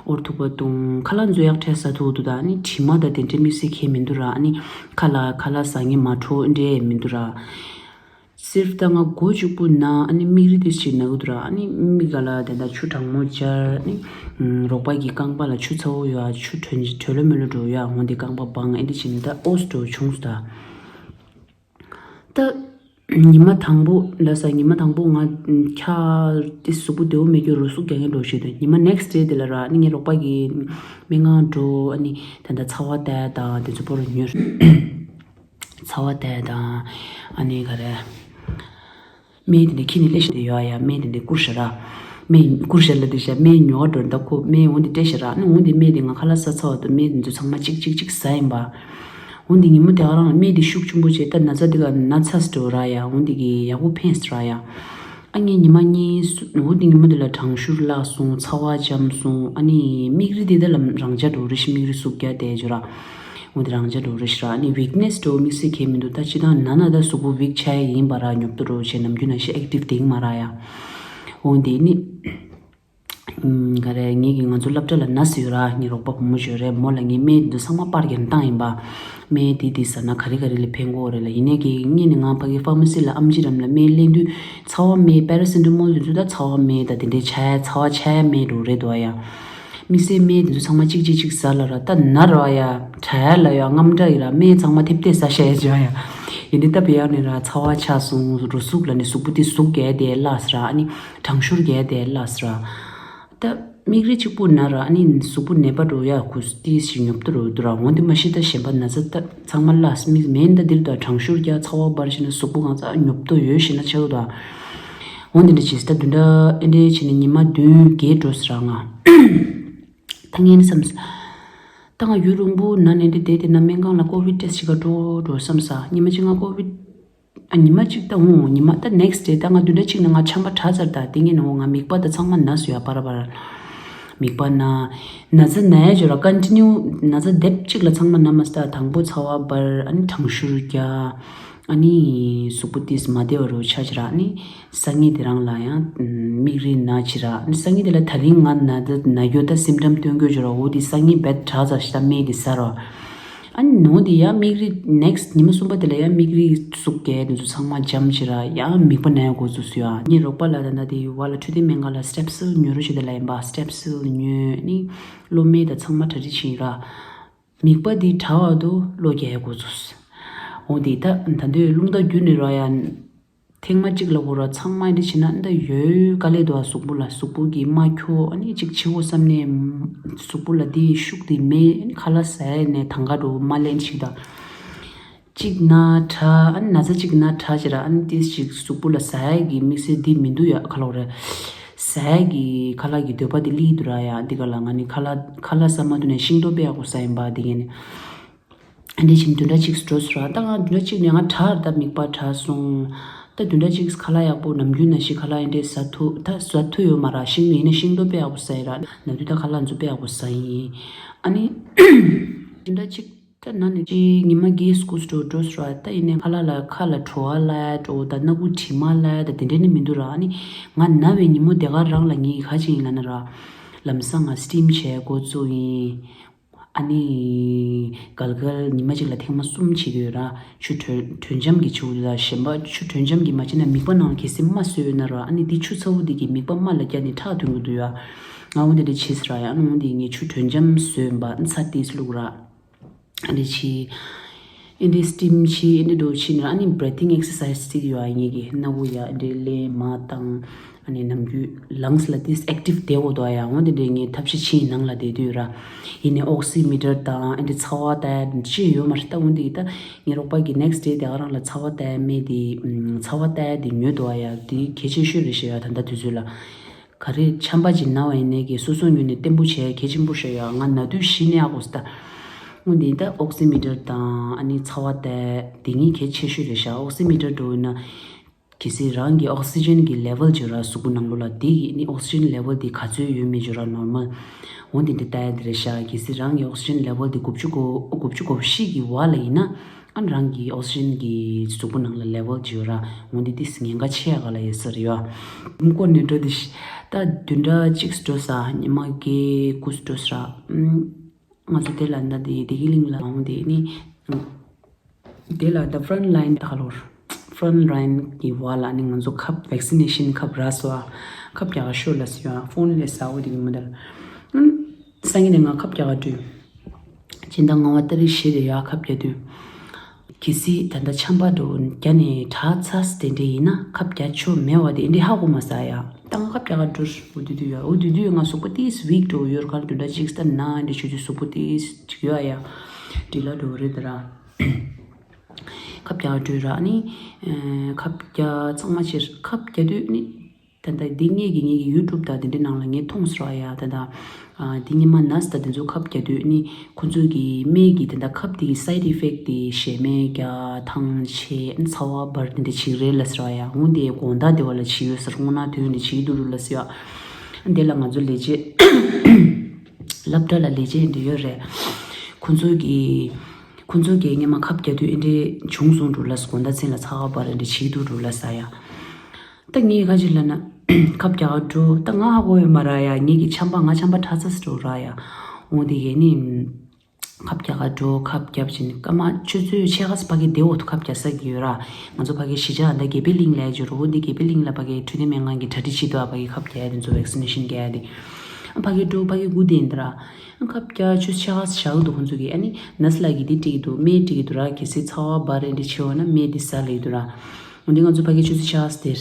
ཨོར་ཐུག་པ་བཏུང་། ཁ་ལག་མཛོ་ཡག་ཁྲལ་ཟ་ཐུབ་འདུག་ད་ཨ་ནི་དྲི་མ་ད་དེ་འདྲ་དམིགས་བསལ་གང་མི་འདུག་ར། ཨ་ནི་ཁ་ལག་ཁ་ལག་ཟ་མཁན་མ་འཕྲོ་འདྲ་མི་འདུག་ར། སིརཕ་ད་ང་མགོ་གཅིག་པུ་ན། ཨ་ནི་མིག་རིལ་དེ་ཞིག་ན་གི་འདུག་ར། ཨ་ནི་མིག་ག་ལ་དེ་འདྲ་ཆུ་གྲང་མོ་སྦྱར། ཨ་ནི་རོགས་པ་གི་རྐང་པ་ལ་ཆུ་ཚ་བོ་ཡོད་ཨ། ཆུ་དྲོན་དྲོན་ལོ་མོ་ལོ་འགྲོ་ཡོད་ཨ། འོ་འདི་རྐང་པ་སྦངས། ཨེ་འདི་བྱས་ནས་ད་ཨོས་འགྲོ་བྱུང་སོང་ད། ད་ཉི་མ་དང་པོ་ལ་ས་ཉི་མ་དང་པོ་ང་འཁྱག་དེ་གཟུགས་པོ་བདེ་བོ་མེད་རྒྱུ་རུ་ཟུག་རྒྱག་མཁན་འགྲོ་བྱས་ད། ཉི་མ་ནེག་སི་ཌེ་དེ་ལ་ར། ཨ་ནི་ངའི་རོགས་པ་གི་སྨན་ཁང་འགྲོ། ཨ་ནི་དེ་འདྲ་ཚ་བ་ད་ད་དེ་ཚོ་པོ་རུ་ཉོས། ཚ་བ་བལྟས་དང་། ཨ་ནི་ག་རེ། སྨན་དེ་འདྲ་ཁྱི་ནི་ལས་ཤི་དེ་ཡོད་ཡ། སྨན་དེ་འདྲ་བསྐུར་ཤ་ར། སྨན་བསྐུར་ཤ་ལ་དེ་ཤ་སྨན་ཉོ་བ་འགྲོ་ད་ཁོ་སྨན་འོན་དེ་སྤྲད་ཤ་ར། ཨ་ནི་འོན་དེ་སྨན་དེ་ང་ཁ་ལག་ཟ་ཚར་བ་དང་སྨན་དེ་ཚོ་ཚང་མ་གཅིག་གཅིག་གཅིག་ཟ་ཡིན་པ། འོན་དེ་ཉིན་མོ་དེ་ག་རང་ལ་སྨན་དེ་ཤུགས་ཆེན་པོ་བྱས་ད་ན་ཚ་དེ་ག་ན་ཚ་སི་འགྲོ་ར་ཡ། འོན་དེ་གི་ཡག་པོ་ཕན་སི་ར་ཡ། ཨ་ངས་ཉི་མ་གཉིས་སུ་འོ་དེ་ཉི་མ་དེ་ལ་གྲང་ཤུར་བརླག་སོང་། ཚ་བ་འཇམ་སོང་། ཨ་ནི་མིག་རིལ་དེ་དེ་ལ་རང་འཇགས་འགྲོ་རེ་ཤི། མིག་རིལ་ཟུག་རྒྱག་དེ་འཇོ་ར། འོ་དེ་རང་འཇགས་འགྲོ་རེ་ཤི་ར། ཨ་ནི་ཝིག་ནེ་སི་འགྲོ་དམིགས་བསལ་གས་མི་འདུག་ད་ཅི་ད་ན་ན་ད་གཟུགས་པོ་ཝིག་ཆགས་ཡ་ཡིན་པ་ར། ཉོབ་ཏོ་འགྲོ་བྱས་ནམ་རྒྱུན་ན་ཤི་ཨེག་ཊིབ་དེ་ཡིན་མ་ར་ཡ། འོ་དེ་ནི། ག་རེ་ངེད་ཀྱི་ང་ཚོ་སློབ་གྲྭ་ལ་ན་སི་ཡོད་ར། ངའི་རོགས་པ་བུ་མོ་ཞིག་ཡོད་རེད། མོ་ལ་ངས་སྨན་འདི་ཚང་མ་པར་རྒྱན་བཏང་ཡིན་པ། སྨན་དེ་དེ་ཟ་ན་ག་རེ་ག་རེ་ལ་ཕན་གོ་རེད་ལ། ཡིན་ནའི་གི་ངས་ནི་ང་ཕ་གི་ཕ་མ་སི་ལ་ཨམ་ཆི་རམ་ལ་སྨན་ལེན་དུས་ཚ་བ་སྨན་པེ་ར་སི་ཊ་མོལ་དེ་ཚོ་ད་ཚ་བ་སྨན་ད་དེ་འདྲའི་ཆ་ཡ་ཚ་བ་ཆ་ཡ་སྨན་འགྲོ་རེད་འདུག་ཡ། དམིགས་བསལ་སྨན་དེ་ཚོ་ཚང་མ་གཅིག་གཅིག་གཅིག་ཟ་ལ་ར། ད་ན་ར་ཡ་དྲ་ཡ་ལ་ཡ་རྔམ་དྲ་ཡི་ར། སྨན་ཚང་མ་ཐེབས་ཐེབས་ཟ་ཤ་ཡ་ཅོ་ཡ། ཡིན་ནའི་ད་བེ་ཡ་ནི་ར་ཚ་བ་ཆ་སོང་རུ་ཟུག་ལ་ནི་གཟུགས་པོ་དེ་ཟུག་གས་དེ་ལ་སི་ར། ཨ་ནི་གྲང་ཤུར་གས་དེ་ལ་སི་ར། ད་མིག་རིལ་གཅིག་པུ་ན་ར་ཨ་ནི་གཟུགས་པོ་ནད་པ་འགྲོ་ཡ་ཁུ་ཏིས་ཤིག་ཉོབ་ཏོ་རུ་དུ་ར། འོན་ཏེ་མ་ཤི་ད་གཞན་པ་ན་ཚ་ད་ཚང་མ་ལ་མིག་མེན་ད་འདིར་ད་གྲང་ཤུར་རྒྱ་ཚ་བ་འབར་ཤི་ན་གཟུགས་པོ་གང་ཚ་ཉོབ་ཏོ་ཡོད་ཤི་ན་ཆག་ད། འོན་ཏེ་འདྲ་ཅིས་ད་དུ་འདྲ་ཨེ་འདྲ་བྱས་ནས་ཉི་མ་བདུན་བརྒྱད་འགྲོ་སི་ར་ང་། ད་ངས་ནི་བསམ་སི། ད་ང་ཡུ་རུང་པོ་ན་ནས་འདི་བསྡད་དེ་ན་སྨན་ཁང་ལ་ཀོ་བིད་ཊེ་སི་ཤི་ག་འགྲོ་འགྲོ་བསམ་ས། ཉི་མ་གཅིག་ང་ཀོ་བིད། ཨ་ཉི་མ་གཅིག་ད་འོང་ཉི་མ་ད་ནེག་སི་ཌེ་ད་ང་བདུན་ཕྲག་གཅིག་ནང་ང་ཆམ་པ་དྲག་ཚར། ད་དེ་ངས་ནང་ང་མིག་པ་ད་ཚང་མ་ན་སོ་ཡ་པ་ར་པ་ར། མིག་པ་ན། ན་ཚ་ན་ཡ་ཇོ་ར་ཀོན་ཊི་ནིའུ་ན་ཚ་དེབ་གཅིག་ལ་ཚང་མ་ན་མ་སི་ད་དང་པོ་ཚ་བ་འབར། ཨ་ནི་གྲང་ཤུར་རྒྱ། ཨ་ནི་གཟུགས་པོ་ཏིས་མ་བདེ་བ་རུ་ཆ་ཅི་ར། ཨ་ནི་སང་ཉིན་དེ་རང་ལ་ཡང་མིག་རིལ་ན་ཅི་ར། ཨ་ནི་སང་ཉིན་དེ་ལ་ད་རིང་ང་ན་ད་ན་རྒྱུ་ད་སིམ་ཊམ་སྟོན་དགོས་ཇོ་ར། འོ་དེ་སང་ཉིན་བེད་དྲག་ཚར་ཤི་ད་སྨན་དེ་ཟ་རོ། ཨ་ནི་ནོ་དེ་ཡ་མིག་རིལ་ནེག་སི་ཉི་མ་གསུམ་པ་དེ་ལ་ཡ་མིག་རིལ་ཟུག་གས་དེ་ཚོ་ཚང་མ་འཇམ་ཅི་ར། ཡ་མིག་པ་ན་ཡ་འགོ་ཚུགས་སུ་ཡ། ངའི་རོགས་པ་ལ་ད་ན་དེ་བ་ལ་འཕྲོད་བསྟེན་སྨན་ཁང་ལ་སི་ཊེབ་སིལ་ཉོ་རུ་ཞིག་དེ་ལ་ཡིན་པ། སི་ཊེབ་སིལ་ཉོས་ནི་གློ་མེ་ད་ཚང་མ་གྲ་སྒྲིག་བྱིན་ར། མིག་པ་འདི་དྲ་བ་དུ་གློ་རྒྱག་དགོས་ཚུལ། འོ་འདི་ད་ད་འདོད་རླུང་རྟ་རྒྱུ་ནི་ར་ཡ། ཐེངས་མ་གཅིག་ལ་གོ་ར་ཚང་མ་འདི་བྱེད་ན་འདི་ཡོད་དཀའ་ལས་འདུག་ཨ། གཟུགས་པོ་ལ་གཟུགས་པོ་གི་མ་ཁྱོ་ཨ་ནི་གཅིག་བྱེད་དགོས་བསམ་ནས་གཟུགས་པོ་ལ་འདི་ཤུགས་འདི་མེད། ཨ་ནི་ཁ་ལག་ཟ་ཡ་ནས་དང་ག་འགྲོ་མ་ལེན་ཞིག་ད། གཅིག་ན་དྲ་ཨ་ནི་ན་ཚ་གཅིག་ན་དྲ་ཅི་ར། ཨ་ནི་ཏིས་ཅིག་གཟུགས་པོ་ལ་ཟ་ཡ་གི་དམིགས་བསལ་འདི་མི་འདུག་ཡ། ཁ་ལོག་རེ་ཟ་ཡ་གི་ཁ་ལག་གི་འདོད་པ་འདི་ལི་འདུག་ར་ཡ། འདི་ག་ལ་ང་ནི་ཁ་ལག་ཁ་ལག་ཟ་མ་འདུག་ནས་ཤིང་ཏོག་པེ་ཡག་པོ་ཟ་ཡིན་པ་འདི་གས་ནི། ཨ་འདི་བཞིན་བདུན་ཕྲག་གཅིག་འགྲོ་སོང་ར། ད་ང་བདུན་ཕྲག་གཅིག་ནས་ང་དྲ་ད་མིག་པ་དྲ་སོང་། ད་བདུན་ཕྲག་གཅིག་ཁ་ལག་ཡག་པོ་ནམ་རྒྱུན་ན་ཤི་ཁ་ལག་ཡིན་འདྲེ་ཟ་ཐུ་ད་ཟ་ཐུ་ཡོད་མ་ར། ཤིང་ཡིན་ན་ཤིང་ཏོག་པེ་ཡག་པོ་ཟ་ཡིན་ར། ན་དུས་ད་ཁ་ལག་མཛུ་པེ་ཡག་པོ་ཟ་ཡིན། ཨ་ནི་བདུན་ཕྲག་གཅིག་ད་ན་ནི་ཅི་ཉི་མ་གི་སྐུ་སྤྲོ་འགྲོ་སོང་ར། ད་ཡིན་ནས་ཁ་ལག་ལ་ཁ་ལ་བྲོ་བ་ལ་འགྲོ་ད་སྣ་ཁུག་དྲི་མ་ལ་ད་དེ་འདྲས་ནི་མི་འདུག་ར། ཨ་ནི་ང་ན་བའི་ཉིན་མོ་དེ་ག་རང་ལ་ངས་ག་ཅིག་ཡིན་ལ་ན་ར། ལམ་སང་ང་སི་ཊིམ་བྱས་འགོ་བཙུགས་ཡིན། ཨ་ནི་གལ་གལ་ཉི་མ་གཅིག་ལ་ཐེངས་མ་གསུམ་བྱེད་ཀྱི་ཡོད་ར། ཆུ་དྲོད་དྲོད་འཇམ་གྱི་ཆུ་ལ་གཞན་པ་ཆུ་དྲོད་འཇམ་གྱི་མ་བྱེད་ན་མིག་པ་ནང་གལ་སྲིད་རྨ་སོས་ཡོད་ན་ར། ཨ་ནི་འདི་ཆུ་ཚ་བོ་འདི་གི་མིག་པ་རྨ་ལ་བརྒྱབ་ནས་ཁྲག་ཐོན་གྱི་འདུག་ཡ། ང་འོ་འདི་འདྲ་བྱས་ཟེར་ར་ཡ། ཨ་ནི་འོ་འདི་ངས་ཆུ་དྲོད་འཇམ་བཟོས་ཡིན་པ་ཚ་ཏིས་བླུགས་ར། ཨ་ནི་ཕྱི། ཨེ་འདི་སི་ཊིམ་ཕྱི་ཨེ་འདི་འགྲོ་ཕྱི་ནི་ཨ་ནི་བྷི་རི་ཐིང་ཨེག་སར་སའིཛ་ཅིག་ཡོད་ཨ། ངེད་ཀྱི་སྣ་བུག་ཡ་ཨེ་འདི་ལེན་མ་བཏང་། ཨ་ནི་ནམ་རྒྱུན་ལངས་ལ་ཏིས་ཨེག་ཊིབ་བསྡད་འོ་དོ་ཡ། འོ་འདི་འདྲའི་ངའི་ཐབས་ཤེས་ཕྱིའི་ནང་ལ་བསྡད་དུས་ར། ཡིན་ནའི་ཨོག་སི་མི་ཊར་དང་ཨེ་འདི་ཚ་བ་ལྟ་ཅི་ཡོད་མ་རེད། ད་འོ་འདི་ད་ངའི་རོགས་པ་གི་ནེག་སི་ཊི་ཌེ་དེ་ག་རང་ལ་ཚ་བ་ལྟ་མེད་དེ་ཚ་བ་ལྟ་དེ་ཉོས་དོ་ཡ། དེ་གལ་ཆེ་ཤོས་རེད་ཤག་ཡ། ད་ལྟ་དུས་ཚོད་ལ། ག་རེ་ཆམ་པ་ཅིག་ན་བ་ཡིན་ནའི་གི་སོ་སོ་ཉོས་ནས་བརྟན་པོ་བྱས་གལ་ཆེན་པོ་ཤོད་ཡ། ང་ན་དུས་གཞི་ནས་ཨ་གོ་སི་ད། འོ་འདི་ད་ཨོག་སི་མི་ཊར་དང་ཨ་ནི་ཚ་བ་ལྟ་དེ་གཉིས་གལ་ཆེ་ཤོས་རེད་ཤག་ཨོག་སི་མི་ཊར་འགྲོ་ཡོད་ན། གལ་སྲིད་རང་གི་ཨོག་སི་ཇན་གྱི་ལེ་ཝལ་བརྗོད་ར་གཟུགས་པོ་ནང་ལོགས་ལ་དེ་གི་ནི་ཨོག་སི་ཇན་ལེ་ཝལ་དེ་ག་ཚོད་ཡོད་མེད་བརྗོད་ར་ནོར་མལ། འོ་དེ་འདྲ་ལྟ་ཡ་དེ་རེད་ཤག་གལ་སྲིད་རང་གི་ཨོག་སི་ཇན་ལེ་ཝལ་དེ་དགུ་བཅུ་གོ་དགུ་བཅུ་གོ་བཞི་གི་བར་ལ་ཡིན་ན། ཨ་ནི་རང་གི་ཨོག་སི་ཇན་གྱི་གཟུགས་པོ་ནང་ལ་ལེ་ཝལ་བརྗོད་ར། འོ་དེ་དེ་ཉེན་ཁ་ཆེ་ཡ་ག་ལ་ཡོད་ས་རེད་ཡ། མགོ་ནས་འགྲོ་དེ་ཤི། ད་བདུན་ཕྲག་གཅིག་འགྲོ་ས་ཉི་མ་བརྒྱད་དགུ་འགྲོ་ས་ར། ང་ཚོ་དེ་ལ་ད་དེ་བདེ་སྐྱིད་གླིང་ལ་འོང་དེ་ནི། དེ་ལ་ད་ཕྲོན་ཊི་ལའིན་ད་ལོར། ཕྲོན་ཊི་ལའིན་གི་བར་ལ་ནི་ང་ཚོ་ཁབ་ཝེག་སི་ནེ་ཤན་ཁབ་རག་སོ་ཨ། ཁབ་རྒྱག་ག་ཤོག་ལ་སོ་ཨ། ཕོན་ལས་ས་འོ་དེ་གི་མི་འདུག་སང་ཉིན་ནས་ང་ཁབ་རྒྱག་ག་འགྲོ། སྤྱི་ཟླ་ལྔ་པ་ཏ་རིག་བཞི་རེ་ཡ་ཁབ་རྒྱག་དུས། གལ་སྲིད་ད་ལྟ་ཆམ་པ་འགྲོ་རྒྱ་ནས་དྲག་ཚ་སི་དེ་འདྲས་ཡིན་ན་ཁབ་རྒྱག་ཆོག་མེད་བ་དེ་འདྲས་ཧ་གོ་མ་ས་ཡ། ད་ང་ཁབ་རྒྱག་ག་འགྲོ་འོ་དུས་དུས་ཡ། འོ་དུས་དུས་ང་གཟུགས་པོ་ཏིས་ཝིག་འགྲོ་ཡོད་ག་ལ་དུས་འདྲ་ཅིག་ད་ན་འདྲ་ཆུ་ཆུ་གཟུགས་པོ་ཏིས་ཅིག་ཡོད་ཡ། འདྲི་ལ་འགྲོ་རེད་ད་ར། ཁབ་རྒྱག་འགྲོ་ར་ནི། ཁབ་རྒྱག་ཚང་མ་ཕྱིར་ཁབ་རྒྱག་དུས་ནི། ད་ལྟ་འདི་ངེད་ཀྱི་ངེད་ཀྱི་ཡུ་ཊུབ་དང་དེ་འདྲའི་ནང་ལ་ངས་མཐོང་སོང་ཡ། ད་ལྟ་འདི་ཉི་མ་ནས་ད་དེ་ཚོ་ཁབ་རྒྱག་དུས་ནི་ཁོ་ཚོ་གི་སྨན་གྱི་ད་ལྟ་ཁབ་དེ་གི་སའི་ཌི་ཨི་ཕེག་དེ་ཞེ་མེར་རྒྱག་ཐང་ཆད་ཚ་བ་འབར་དེ་འདྲ་བྱེད་ཀྱི་རེད་ལབ་སོང་ཡ། འོ་དེ་དགོང་དག་དེ་བ་ལ་བྱེད་ཡོད་ཟེར། སྔོ་ནག་ཐོན་ནས་བྱེད་ཀྱི་འདུག་རུ་ལབ་སོང་ཡ། འདི་ལ་ང་ཚོ་ལས་བྱེད་སློབ་གྲྭ་ལ་ལས་བྱེད་འདི་ཡོད་རེད། ཁོ་ཚོ་གི་ཁོ་ཚོ་གི་སྔོན་མ་ཁབ་རྒྱག་དུས་ཨེ་འདྲས་བྱུང་སོང་འགྲོ་ལ་དགོང་དག་མཚན་ལ་ཚ་བ་འབར་རེ་འདྲས་བྱེད་འདུག་འགྲོ་ལ་ས་ཡ། ད་ངས་ཁ་ཅིག་ལ་ན་ཁབ་རྒྱག་འགྲོ་ད་ང་ཧ་གོ་ཡོད་མ་ར་ཡ། ངེད་ཀྱི་ཆམ་པ་ང་ཆམ་པ་ཁྲག་ཚ་སི་འགྲོ་ར་ཡ། འོ་དེ་གས་ནི་ཁབ་རྒྱག་ག་འགྲོ་ཁབ་རྒྱབ་ཅིན་སྐར་མ་ཆུ་ཚོད་ཕྱེད་ཀ་ཕ་གི་དེ་འོག་ཏུ་ཁབ་རྒྱག་ས་གི་ཡོད་ར། ང་ཚོ་ཕ་གི་གཞིས་ཆགས་འདི་དགེ་འཕེལ་གླིང་ལ་འཇོ་རུ་འོ་འདི་དགེ་འཕེལ་གླིང་ལ་ཕ་གི་འཕྲོད་བསྟེན་སྨན་ཁང་གི་གྲ་སྒྲིག་བྱེད་དུ་ཨ་ཕ་གི་ཁབ་རྒྱག་ཡ་དེ་ཚོ་ཝེག་སི་ནེ་ཤན་རྒྱག་ཡ་དེ། ཕ་གི་འགྲོ་ཕ་གི་སྒུག་བསྡད་ཡིན་ད་ར། ཁབ་རྒྱག་ཆུ་ཕྱེད་ཀ་བཞག་འདུག་ཁོང་ཚོ་གིས་ཨ་ནི་ནས་ལ་གི་འདི་སྤྲད་ཀྱི་འདུག་སྨན་སྤྲད་ཀྱི་འདུག་ར། གལ་སྲིད་ཚ་བ་འབར་རེ་འདྲ་བྱེད་འོ་ན་སྨན་འདི་ཟ་ལེ་འདུག་ར། འོ་འདི་ང་ཚོ་ཕ་གི་ཆུ་ཚོད་ཕྱེད་ཀ་དེར་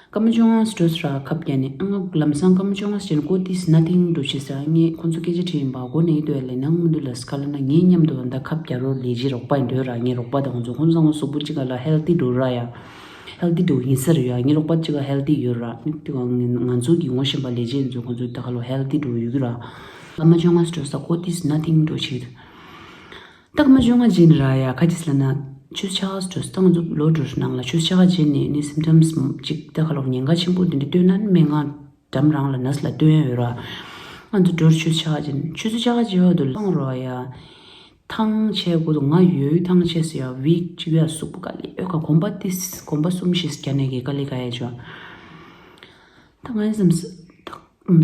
སྐར་མ་བཅོ་ལྔ་འགྲོ་ས་ར་ཁབ་རྒྱག་ནས་ཨ་ང་ལམ་སང་སྐར་མ་བཅོ་ལྔ་ཟེར་ནས་ཀོ་ཏིས་ནཱ་ཐིང་འགྲོ་བྱེད་ས་ངས་ཁོང་ཚོ་སྐད་ཆ་དྲིས་ཡིན་པ་གོ་ནས་འདུག་ལས་ནང་མི་འདུག་ལ་སྐ་ལ་ན་ངའི་མཉམ་དུ་ད་ཁབ་རྒྱག་རོགས་ལས་བྱེད་རོགས་པ་འདོད་ར། ངའི་རོགས་པ་དང་ཁོང་ཚོ་ཁོང་ཚོ་ཚང་མ་གཟུགས་པོ་གཅིག་ག་ལ་ཧེལ་ཏི་འགྲོ་ར་ཡ། ཧེལ་ཏི་འགྲོ་ཡིན་ས་རེད་ཡ། ངའི་རོགས་པ་གཅིག་ག་ཧེལ་ཏི་ཡོད་ར། ང་ཚོ་གི་ངོ་ཤེས་པ་ལས་བྱེད་ཚོ་ཁོང་ཚོ་ད་ག་ལོ་ཧེལ་ཏི་འགྲོ་ཡོད་གི་ར། སྐར་མ་བཅོ་ལྔ་འགྲོ་ས་ཀོ་ཏིས་ནཱ་ཐིང་འགྲོ་བྱེད། ད་སྐར་མ་བཅོ་ལྔ་རྗེས་ནས་ར་ཡ་ཁ་ཅིག་ལ་ན་ཆུ་ཚོད་ཕྱེད་ཀ་འགྲོ་ས་ད་ང་ཚོ་ལོ་འགྲོ་ནང་ལ་ཆུ་ཚོད་ཕྱེད་ཀ་རྗེས་ནས་ནི་སིམ་ཊམ་སི་གཅིག་ད་ག་ལོ་ཉེན་ཁ་ཆེན་པོ་འདི་འདྲ་སྟོན་ན་ནི་སྨན་ཁང་འགྲམ་རང་ལ་ནས་ལ་སྟོན་ཡ་ཡོད་ར། ང་ཚོ་འགྲོ་ཆུ་ཚོད་ཕྱེད་ཀ་རྗེས་ནས་ཆུ་ཚོད་ཕྱེད་ཀ་རྗེས་བར་དུ་ལངས་རོགས་ཡ། ཐང་ཆད་དགོས་འདུག་ང་ཡོད་ཐང་ཆད་ཟེར་ཡ་ཝིག་གཅིག་ཡ་གཟུགས་པོ་དཀའ་ལས་ཡོད་ཁ་གོམ་པ་ཏིས་གོམ་པ་གསུམ་བཞི་རྒྱ་ནས་ཀྱི་དཀའ་ལས་ཁ་ཡ་ཅོ། ད་ང་ཡི་སེམས་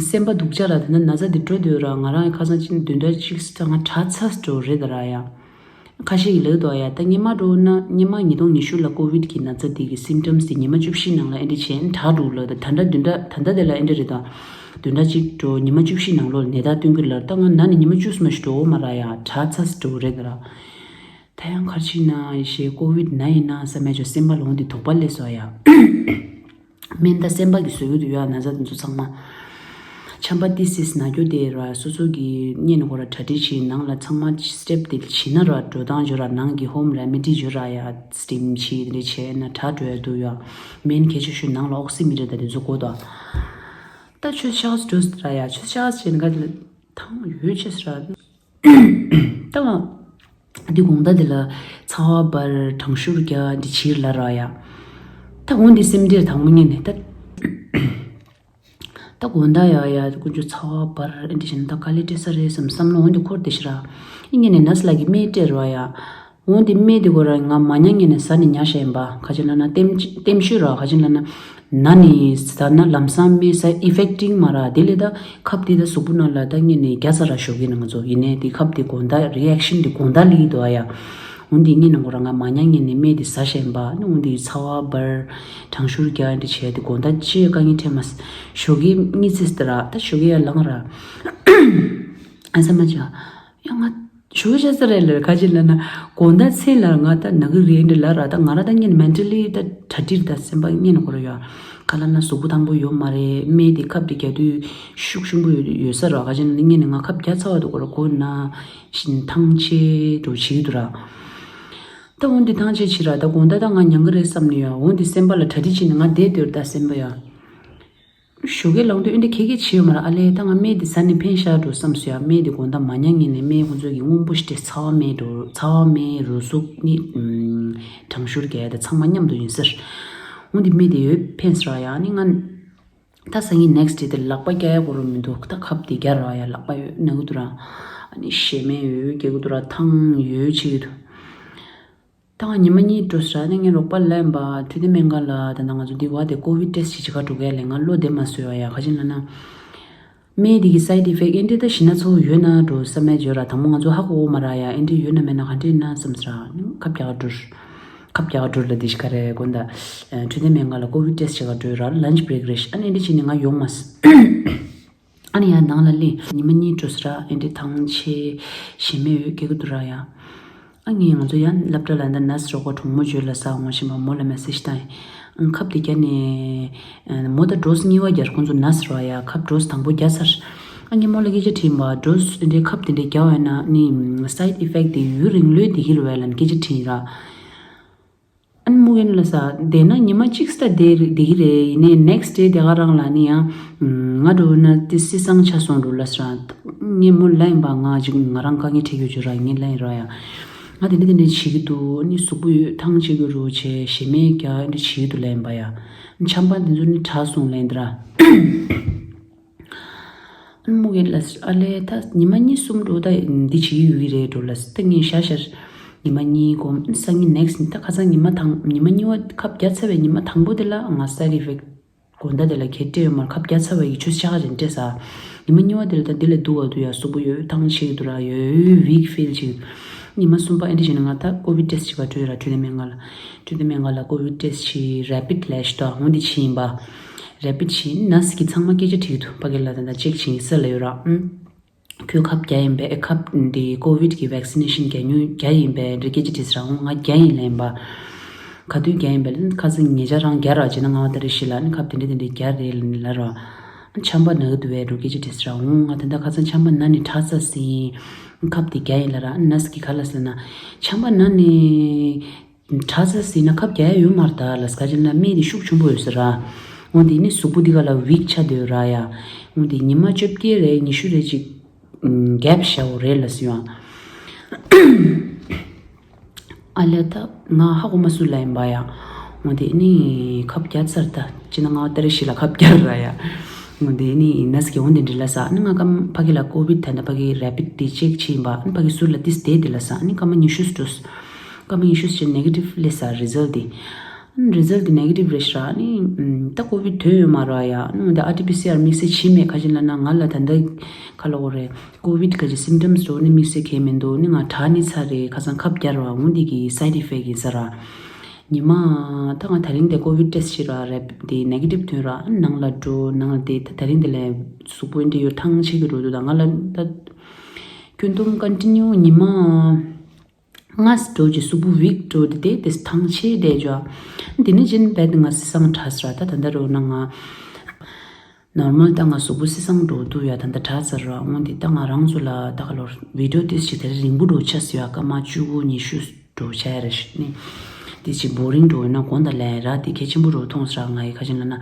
སེམས་པ་སྡུག་ཅག་ར་དེ་ན་ན་ཚ་འདི་འགྲོ་འདོད་ར་ང་རང་ཁ་སང་ཅི་བདུན་ཕྲག་གཅིག་ད་ང་དྲག་ཚ་འགྲོ་རེད་ད་ར་ཡ། ཁ་ཤས་ཀྱི་ལེགས་འདུག་ཡ། ད་སྔོན་མ་འགྲོ་ན་སྔོན་མ་ཉིས་སྟོང་ཉི་ཤུ་ལ་ཀོ་ཝིད་ཀྱི་ན་ཚ་དེ་གི་སིམ་ཊམ་སི་དེ་ཉི་མ་བཅུ་བཞི་ནང་ལ་ཨེ་འདྲ་བྱས་དྲག་འགྲོ་ལ་ད་ད་ལྟ་བདུན་ཕྲག་ད་ལྟ་དེ་ལ་ཨེ་འདྲ་རེད་ད། བདུན་ཕྲག་གཅིག་འགྲོ་ཉི་མ་བཅུ་བཞི་ནང་ལོགས་ནད་རྟགས་སྟོན་གི་ལ་ད་ང་ན་ནི་ཉི་མ་བཅུ་སུམ་ཞིག་འགྲོ་འོ་མ་ར་ཡ་དྲག་ཚ་སི་འགྲོ་རེད་ད་ར། ད་ཡང་ཁར་ཕྱིན་ན་ཞེས་ཀོ་ཝིད་ན་ཡིན་ན་བསམ་མེད་ཅོ་སེམས་པ་ལོང་དེ་དོགས་པ་སླེབས་སོ་ཡ། སྨན་ད་སེམས་པ་གི་བཟོ་གི་འདུག་ཡ་ན་ཚ་དེ་ཚོ་ཚང་མ། ཆམ་པ་ཏི་སིས་ན་རྒྱུ་དེ་ར་སོ་སོ་གི་གཉེན་ནི་ཁོ་ར་གྲ་སྒྲིག་བྱེད་ནང་ལ་ཚང་མ་སི་ཊེབ་དེ་བྱེད་ན་ར་འགྲོ་སྟངས་བརྗོད་ར་ནང་གི་ཧོམ་རེ་མེ་ཌི་བརྗོད་ར་ཡ་སི་ཊིམ་བྱེད་དེ་འདྲ་བྱས་ན་དྲག་འགྲོ་ཡ་འདུག་ཡ། སྨན་གལ་ཆེ་ཤོས་ནང་ལ་ཨོག་སི་མི་རེད་ད་དེ་ཚོ་གོ་ད། ད་ཆུ་ཤག་སི་འགྲོ་སི་ར་ཡ་ཆུ་ཤག་སི་བྱེད་ན་ག་དེ་ལ་ཐང་ཡོད་ཆེ་སི་ར། ད་ང་འདི་དགོང་དག་འདི་ལ་ཚ་བ་འབར་གྲང་ཤུར་རྒྱག་འདི་བྱིར་ལ་ར་ཡ། ད་འོ་འདི་སེམས་ཁྲལ་དང་པོ་ཉིད་ནས་ད། ད་དགོང་དག་ཡ་ཡ་དཀོན་མཆོག་ཚ་བ་འབར་འདི་བྱས་ན་ད་དཀའ་ལས་སྤྲད་ས་རེད་བསམ་བསམ་བློ་འོ་འདི་འཁོར་བསྡད་ཤི་ར། ཨི་ཉིད་ནས་ནས་ལ་གི་སྨན་སྤྲད་ར་ཡ། འོ་འདི་སྨན་འདི་གོ་ར་ང་མ་ཉལ་ཉལ་ནས་ཟ་ནས་ཉལ་བཞག་ཡིན་པ་ག་ཅི་ལ་ན་ལྟེམ་ལྟེམ་ཤོད་ར་ག་ཅི་ལ་ན། ན་ནི་ཟ་ན་ལམ་སང་མི་ཟ་ཨི་ཕེག་ཊིང་མ་ར་དེ་ལས་ད་ཁབ་དེ་ད་གཟུགས་པོ་ནང་ལ་ད་ངེད་ནས་རྒྱ་ཚ་ར་ཞོག་གི་ན་ང་ཚོ་ཡིན་ནས་དེ་ཁབ་དེ་དགོང་དག་རི་ཨེག་ཤན་དེ་དགོང་དག་ལི་དོ་ཨ་ཡ། འོན་དེ་ངེད་ནང་གོ་ར་ང་མ་ཉལ་ངེད་ནས་སྨན་དེ་ཟ་བཞིན་པ་ནི་འོན་དེ་ཚ་བ་འབར་གྲང་ཤུར་རྒྱག་འདི་བྱས་དེ་དགོང་དག་ཅི་དཀའ་ངལ་འཕྲད་མ་ཞོག་གི་གཉིད་སད་དེ་ར་ད་ཞོག་གི་ཡ་ལངས་ར་ཨ་ས་མ་ཅ། ཡང་ང་ཞུ་བྱ་ས་རེད་ལ་ག་ཅི་ལ་ན་དགོང་དག་མཚན་ལ་ང་ད་ན་གི་རེད་འདི་ལ་ར་ད་ང་ར་ད་ངན་མེན་ཊལ་ལི་ད་གྲ་སྒྲིག་ད་སེམས་པ་ངན་གོ་ར་ཡ། ག་ལ་ན་གཟུགས་པོ་ཐང་པོ་ཡོད་མ་རེད་སྨན་དེ་ཁབ་དེ་རྒྱག་དུས་ཤུགས་ཆེན་པོ་ཡོད་ཡོད་ས་ར་ག་ཅི་ལ་ན་ངན་ནི་ང་ཁབ་རྒྱག་ཚ་བ་དུ་གོ་ར་གོ་ན་བཞིན་ཐང་ཆད་འགྲོ་བྱེད་ཀྱི་འདུག་ར། ད་འོན་དེ་ཐང་ཆད་བྱེད་ར་ད་དགོང་དག་ད་ང་ཉང་གི་རེད་བསམ་ནི་ཡ་འོན་དེ་སེམས་པ་ལ་གྲ་སྒྲིག་བྱེད་ནི་ང་བསྡད་དེ་ར་ད་སེམས་པ་ཡ། ཞོགས་ཀས་ལངས་དུས་ཨེ་འདྲ་ཁེ་ཁེ་བྱས་ཡོད་མ་རེད། ཨ་ལས་ད་ང་སྨན་འདི་ཟ་ནས་ཕན་ཤག་འགྲོ་བསམ་སོང་ཡ། སྨན་འདི་དགོང་དག་མ་ཉལ་ངེས་ནས་སྨན་ཁོང་ཚོས་ཀྱི་སྔོན་པོ་ཞིག་སྤྲད། ཚ་བ་སྨན་འགྲོ་ཚ་བ་སྨན་རུ་གཟུགས་ནི་གྲང་ཤུར་རྒྱག་ཡ་དང་ཚང་མ་མཉམ་དུ་ཡིན་ཟེར། འོ་འདི་སྨན་འདི་ཡོད་ཕན་སོང་ཡ། ཨ་ནི་ང་ད་སང་ཉིན་ནེག་སི་ཌེ་དེ་ལག་པ་རྒྱག་ཡ་གོ་རུ་མི་འདུག་ད་ཁབ་འདི་རྒྱག་ར་ཡ་ལག་པ་ཡོད་ན་གི་འདུག་ར། ཨ་ནི་ཞེ་སྨན་ཡོད་རྒྱག་གི་འདུག་ར་ཐང་ཡོད་བྱེད་ཀྱི་འདུག་ད་ང་ཉི་མ་གཉིས་འགྲོ་ས་ར་ནི་ངའི་རོགས་པ་ལ་ཡིན་པ་འཕྲོད་བསྟེན་སྨན་ཁང་ལ་ད་ནང་ང་ཚོ་འདི་བ་དེ་ཀོ་ཝིད་ཊེ་སི་བྱེད་ག་འགྲོ་གས་ལས་ང་བློ་བདེ་མ་སོང་ཡ། ག་ཅི་ལ་ན་སྨན་འདི་གི་སའི་ཌི་ཨི་ཕེག་ཊི་ཨེ་འདྲ་ད་ཞི་ན་ཚོ་ཡོད་ན་འགྲོ་བསམ་མེད་བརྗོད་ར་དང་པོ་ང་ཚོ་ཧ་གོ་མ་ར་ཡ། ཨེ་འདྲ་ཡོད་ན་མེད་ན་ག་འདྲ་ཡིན་ན་བསམ་ས་ར་ཁབ་རྒྱག་འགྲོ་ཁབ་རྒྱག་འགྲོ་ལ་འདི་ཞིག་ག་རེ་དགོན་ད་འཕྲོད་བསྟེན་སྨན་ཁང་ལ་ཀོ་ཝིད་ཊེ་སི་བྱེད་ག་འགྲོ་ར་ལན་ཆི་བྷི་རེག་རེ་ཤི་ཨ་ནི་ཨེ་འདྲ་བྱས་ནས་ང་ཡོང་མ་སོང་། ཨ་ནི་ཡང་ནང་ལ་སླེབས། ཉི་མ་གཉིས་འགྲོ་ས་ར་ཨེ་འདྲའི་ཐང་ཆད་ཞེ་མེད་ཡོད་སྐད་གི་འདུག་ར་ཡ། ཨ་ངས་ང་ཚོ་ཡང་སློབ་གྲྭ་ལ་འདི་ནས་རོགས་པ་གྲོགས་མོ་བརྗོད་ལ་ས་འོང་བཞིན་པ་མོ་ལ་མེ་སེ་ཇི་བཏང་ཡིན། ཁབ་དེ་རྒྱ་ནས་མོ་ད་ཌོ་སི་གཉིས་པ་རྒྱག་ཁོང་ཚོ་ནས་རོགས་ཡ་ཁབ་ཌོ་སི་དང་པོ་རྒྱག་ཚར། ཨ་ངས་མོ་ལ་སྐད་ཆ་དྲིས་པ་ཌོ་སི་འདི་ཁབ་དེ་འདྲའི་རྒྱག་བས་ན་ནི་སའི་ཌི་ཨི་ཕེག་ཊི་དེ་ཡུན་རིང་ལོས་དེ་གི་རུ་བས་ལ་སྐད་ཆ་དྲིས་ར། ཨ་ནི་མུ་གེ་ལ་ས་བསྡད་ན་ཉི་མ་གཅིག་སྟ་བསྡད་རེད་བསྡད་ཀྱི་རེད། ཡིན་ནའི་next day དེ་ག་རང་ལ་ནི་ཡང་ང་འགྲོ་ན་དེ་སི་སང་ཆ་སོང་འགྲོ་ལ་ས་ར། ངས་མོ་ལ་ཡིན་པ་ང་ཅིག་ང་རང་དཀའ་ངལ་འཕྲད་ཡོད་ཅིག་ར། ངས་ལ་ཡིན་ར་ཡ། ང་དེ་འདྲ་དེ་འདྲ་བྱེད་ཀྱི་འདུག་ཨ་ནི་གཟུགས་པོ་ཡོད་ཐང་བྱེད་ཀྱི་རུ་བྱས་ཞེ་མེད་རྒྱ་ཨ་འདྲ་བྱེད་ཀྱི་འདུག་ལ་ཡིན་པ་ཡ། ཆམ་པ་དེ་ཚོ་ནི་དྲག་སོང་ལ་ཡིན་ད་ར། ཨ་ནི་མུ་གེ་ལ་ས་ཨ་ལས་ད་ཉི་མ་གཉིས་གསུམ་འགྲོ་ད་འདི་བྱེད་ཀྱི་ཡོད་ཀྱི་རེད་འགྲོ་ལ་ས། ད་ངས་ཤ་ཤ་ཉི་མ་གཉིས་གོམ་སང་ཉིན་next ད་ཁ་སང་ཉི་མ་དང་ཉི་མ་གཉིས་པ་ཁབ་བརྒྱབ་ཚར་བའི་ཉི་མ་དང་པོ་དེ་ལ་ང་side effect དགོང་དག་དེ་ལ་གལ་ཏེ་ཡོད་མར་ཁབ་བརྒྱབ་ཚར་བ་ཡི་ཆུ་ཤ་ཁ་རེ་སྤྲད་ས། ཉི་མ་གཉིས་པ་དེ་ལ་ད་དེ་ལས་སྡུག་བ་འདུག་ཡ། གཟུགས་པོ་ཡོད་ཐང་ཆད་ཀྱི་འདུག་ར། ཡོད་weak feel བྱེད། ཉི་མ་གསུམ་པ་ཨེ་འདྲ་བྱས་ན་ང་ད་COVID test བྱེད་པ་འགྲོ་ཡོད་ར། འཕྲོད་བསྟེན་སྨན་ཁང་ལ། འཕྲོད་བསྟེན་སྨན་ཁང་ལ་COVID test བྱས་rapid ལས་ཤི་ཏོ་འོང་དེ་བྱས་ཡིན་པ། rapid བྱས་nurse གིས་ཚང་མ་སྐད་ཆ་དྲིས་འདུག་ཕ་གི་ལ་ད་ད་check བྱེད་ཡིན་ས་ལ་ཡོད་ར། ཨུམ། ཁྱོད་ཁབ་བརྒྱབ་ཡིན་པས་ཁབ་འདི་COVID གི་vaccination བརྒྱབ་མྱོང་བརྒྱབ་ཡིན་པས་འདྲི་སྐད་ཆ་དྲིས་ས་ར། འོང་ང་བརྒྱབ་ཡིན་ལན་པ། ག་དུས་བརྒྱབ་ཡིན་པས་ལན་ཁ་སང་ཉེ་ཆར་རང་བརྒྱབ་ར་བྱས་ན་ང་བ་ད་རེ་ཤི་ལ་ནི་ཁབ་དེ་འདྲ་དེ་འདྲ་བརྒྱབ་རེད་ལ་ལ་ར། ཆམ་པ་ན་གི་འདུག་བས་འགྲོ་སྐད་ཆ་དྲིས་ས་ར། འོང་ང་ད་ལྟ་ཁ་སང་ཆམ་པ་ན་ནི་དྲག་ཚར་སིན། ཁབ་དེ་བརྒྱབ་ཡིན་ལ་ར། nurse གི་ག་ལ་ཟེར་ན་ཆམ་པ་ན་ནི་དྲག་ཚར་སིན་ན་ཁབ་བརྒྱབ་ཡོད་མ་རེད་ད་ལ་ས་ག་ཅན་ལ་སྨན་དེ་ཤུགས་ཆུང་པོ་ཡོད་ཟེར་ར། འོང་དེ་ནི་གཟུགས་པོ་འདི་ག་ལ་weak ཆགས་འདུག་ར་ཡ། འོང་དེ་ཉི་མ་བཅོ་བརྒྱད་རེ་ཉི་ཤུ་རེ་ཅིག་gap བཞག་འོ་རེད་ལ་སི་ཡོང་། ཨ་ལས་ད་ང་ཧ་གོ་མ་སུ་ལ་ཡིན་པ་ཡ། འོ་དེ་ནི་ཁབ་བརྒྱབ་ཚར་ད་ཅི་ན་ང་ཏ་རི་ཤི་ལ་ཁབ་བརྒྱབ་ར་ཡ། འོ་དེ་ནི་ནས་གི་འོ་དེ་འདྲི་ལ་ས་ནི་ང་ཀམ་ཕ་གི་ལ་COVID ད་ད་ཕ་གི་rapid དེ་check བྱས་ཡིན་པ་ནི་ཕ་གི་ཟུར་ལ་ཏིས་དེ་དེ་ལ་ས་ནི་ཀ་མ་ཉི་ཤུ་སྤྲོས། ཀ་མ་ཉི་ཤུ་ཅི་negative ལས་ས་result དེ། result དེ་negative རེད་ཤག་ནི་ད་COVID ཐོན་ཡོད་མ་ར་ཡ། ནི་འོ་དེ་RT-PCR དམིགས་བསལ་བྱས་མེད། ག་ཅི་ལ་ན་ང་ལ་ད་ད་ག་ལ་འོ་རེད། COVID ག་ཅི་symptoms འགྲོ་ནི་དམིགས་བསལ་གང་མི་འདུག་ནི་ང་དྲག་ནི་ཚར་རེད། ཁ་སང་ཁབ་བརྒྱབ་ར་འོང་འདི་གི་side effect ཡིན་ས་ར། ཉི་མ་ད་ང་ད་རིང་དེ་COVID test བྱེད་ར་རེད་དེ་negative ཐོན་ར། ནང་ལ་འགྲོ་ནང་ལ་དེ་ད་ད་རིང་དེ་ལས་གཟུགས་པོ་འདི་ཡོད་ཐང་ཆད་ཀྱི་འགྲོ་འདུག་ད་ང་ལ་ད་ཁྱོད་དུམ་continue ཉི་མ་ང་འགྲོ་གི་གཟུགས་པོ་weak འགྲོ་དེ་དེ་དེ་ཐང་ཆད་དེ་ཇོ། དེ་ནི་ཅན་བེད་ང་སི་སང་དྲག་ས་ར། ད་ད་ད་རོ་ན་ང་normal ད་ང་གཟུགས་པོ་སི་སང་འགྲོ་འདུག་ཡ། ད་ད་དྲག་ཚར་ར་འོང་དེ་ད་ང་རང་ཚོ་ལ་ད་ག་ལོར་video དེ་ཞིག་དེ་རིང་པོ་འགྲོ་ཆ་སི་ཡ་ཀ་མ་བཅུ་དགུ་ཉི་ཤུ་འགྲོ་ཆ་ཡ་ར་ཤི་ནི་དེ་ཞིག་boring འགྲོ་ན་དགོང་ད་ལས་ར་དེ་གལ་ཆེན་པོ་འགྲོ་མཐོང་ས་ར། ང་ཡི་ཁ་ཆེན་ལ་ན་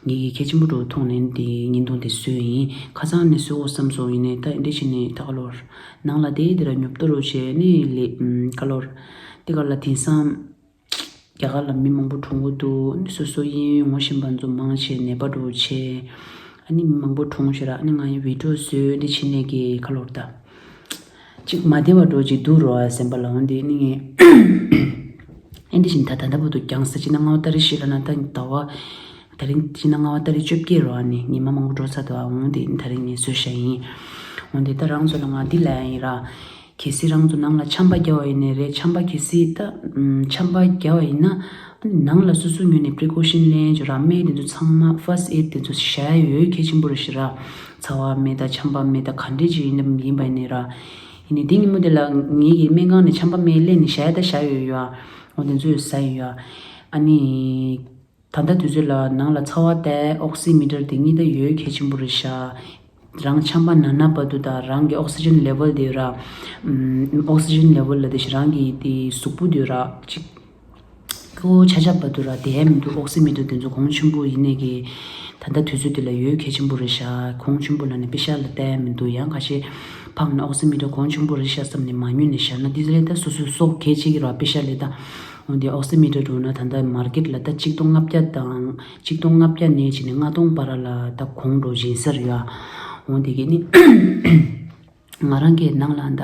ངེད་ཀྱི་གལ་ཆེན་པོ་འགྲོ་མཐོང་ནས་དེ་ཉིན་དུང་དེ་སོས་ཡིན། ཁ་སང་ནས་སོས་འོ་བསམ་སོང་ཡིན་ནས་ད་འདི་ཞིག་ནས་ད་ག་ལོར་ནང་ལ་དེ་དེ་ར་ཉོབ་ཏོ་རོ་བྱས་ནི་ལེ་ག་ལོར་དེ་ག་ལ་དེང་སང་རྒྱ་གར་ལ་མི་མང་པོ་གྲོངས་གི་འདུག་ནི་སོ་སོ་གཡས་གཡོན་ངོ་ཤེས་པ་ཚོ་མང་ཆེ་ནད་པ་འགྲོ་ཆེ། ཨ་ནི་མི་མང་པོ་གྲོངས་ཤེ་ར། ཨ་ནི་ང་ཡི་video བཟོས་འདི་བྱེད་ནས་ཀྱི་ཁ་ལོར་ད་ཅིག་མ་བདེ་བ་འགྲོ་ཅིག་འདུག་རོ་ཨ་སེམས་པ་ལ་འོང་དེ་ནི་ངས་ཨེ་འདི་བཞིན་ད་ད་ལྟ་བར་དུ་རྒྱང་ས་ཅི་ན་ང་བ་ཏ་རི་ཤི་ལ་ན་ད་ཟླ་བ་ད་རིང་ཅི་ན་ང་བ་ཏ་རི་བཅོ་བརྒྱད་རོ། ཨ་ནི་ཉི་མ་མང་པོ་འགྲོ་ཚར་འདུག་ཨ། འོང་དེ་ད་རིང་ངས་བཟོས་ཤ་ཡིན། འོང་དེ་ད་རང་ཚོ་ལ་ང་འདི་ལ་ཡིན་ར། གལ་སྲིད་རང་ཚོ་ནང་ལ་ཆམ་པ་རྒྱག་པ་ཡིན་ནའི་རེད། ཆམ་པ་གལ་སྲིད་ད་ཨམ་ཆམ་པ་རྒྱག་པ་ཡིན་ན་ནང་ལ་སོ་སོ་ངོས་ནས་precaution ལེན་རྒྱུ་ར། སྨན་དེ་ཚོ་ཚང་མ་first aid དེ་ཚོ་བཞག་ཡ་ཡོད་གལ་ཆེན་པོ་རེད་ཤི་ར། ཚ་བ་སྨན་དང་ཆམ་པ་སྨན་དང་ག་འདྲས་ཅིག་ཡིན་ན་ཡིན་པ་ཡིན་ནའི་ར། ཡིན་ནའི་དེ་ཉིན་མོ་དེ་ལ་ངེད་ཀྱི་སྨན་ཁང་ནས་ཆམ་པ་སྨན་ལེན་ནས་བཞག་ཡ་ད་བཞག་ཡོད་ཡོད་ཨ། འོ་དེ་ཚོ་ཡོད་ས་ཡོད་ཡོད་ཨ། ཨ་ནི། ད་ལྟ་དུས་ཚོད་ལ་ནང་ལ་ཚ་བ་དེ་oximeter དེ་གཉིས་ད་ཡོད་གལ་ཆེན་པོ་རེད་ཤག་རང་ཆམ་པ་ན་ན་བར་དུ་དང་རང་གི་oxygen level དེ་ར། ཨམ་oxygen level ལ་དེ་ཞིག་རང་གི་དེ་གཟུགས་པོ་དེ་ར་ཅིག་ཀོ་ཆ་ཆ་བར་དུ་ར་དེ་མི་འདུག oximeter དེ་ཚོ་གོང་ཆེན་པོ་ཡིན་ནས་ཀྱི་ད་ལྟ་དུས་ཚོད་དེ་ལ་ཡོད་གལ་ཆེན་པོ་རེད་ཤག་གོང་ཆེན་པོ་ལ་ནི་པེ་ཤ་ལ་བལྟས་མི་འདུག་ཡང་ཁ་ཤས་ཕངས་ནས་oximeter གོང་ཆེན་པོ་རེད་ཤག་བསམ་ནས་མ་ཉོས་ནས་བཞག་ན་དེ་ཚོ་ལས་ད་སོ་སོའི་སྲོག་གལ་ཆེ་གི་ར་པེ་ཤ་ལས་ད། འོན་ཏེ་oximeter འགྲོ་ན་ད་ལྟ་market ལ་ད་གཅིག་སྟོང་ལྔ་བརྒྱ་དང་གཅིག་སྟོང་ལྔ་བརྒྱ་ནས་བྱས་ནས་ལྔ་སྟོང་བར་ལ་ད་གོང་འགྲོ་བཞིན་ཟེར་ཡོད། འོན་ཏེ་གི་ནི་ང་རང་གི་ནང་ལ་ད་